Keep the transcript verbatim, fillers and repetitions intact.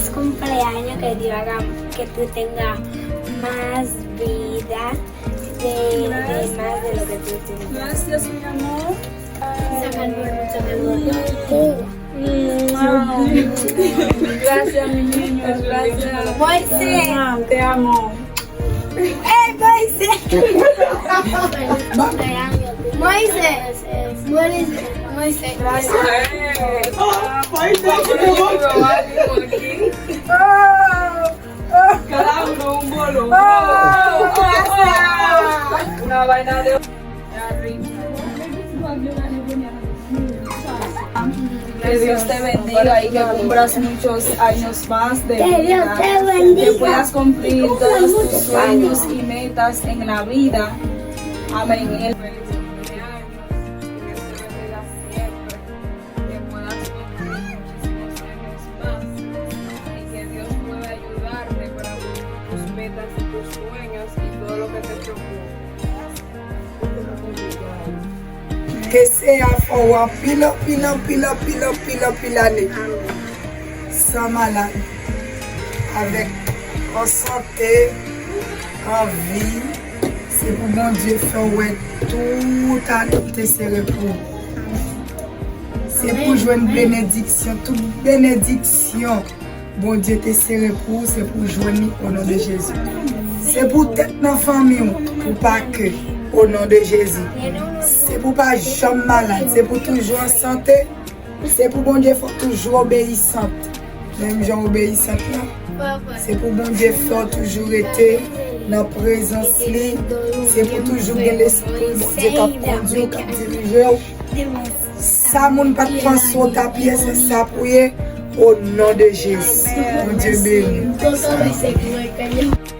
Cumpleaños, que Dios haga, que tú tengas más vida de, de más de lo que tú tienes. Gracias, mi amor. Gracias, mi niño, gracias. Moisés. Te amo. Ey, Moisés. Moisés. Moisés. Moisés. Gracias. Cada uno un bolo. Una vaina de Que Dios te bendiga y que cumplas muchos años más de vida, que puedas cumplir todos tus sueños y metas en la vida. Amén. Y el feliz cumpleaños, que Dios te bendiga siempre, que puedas cumplir muchísimos años más y que Dios pueda ayudarte para cumplir tus metas y tus sueños y todo lo que te propongas. Ke Seyè a fè w anpil, anpil, anpil, anpil, anpil, anpil ane. San malad. Avèk an sante, an vi. Se pou Bondye fè w wè tout ane w te sere pou ou. Se pou jwenn benediksyon, tout benediksyon Bondye te sere pou ou, se pou w jwenn li o non de Jezi. Se pou tèt nan fanmi w, pou pa ke, o non de Jezi. Se pou w pa janm malad, se pou w toujou an sante, se pou Bondye fè w toujou obeyisant, menm jan obeyisant lan. Se pou Bondye fè w toujou rete nan prezans li, se pou toujou gen lespri Bondye k ap kondui w, k ap dirije w. Sa moun pa t panse w t ap ye, se sa pou w ye, o non de Jezi. Bondye beni w.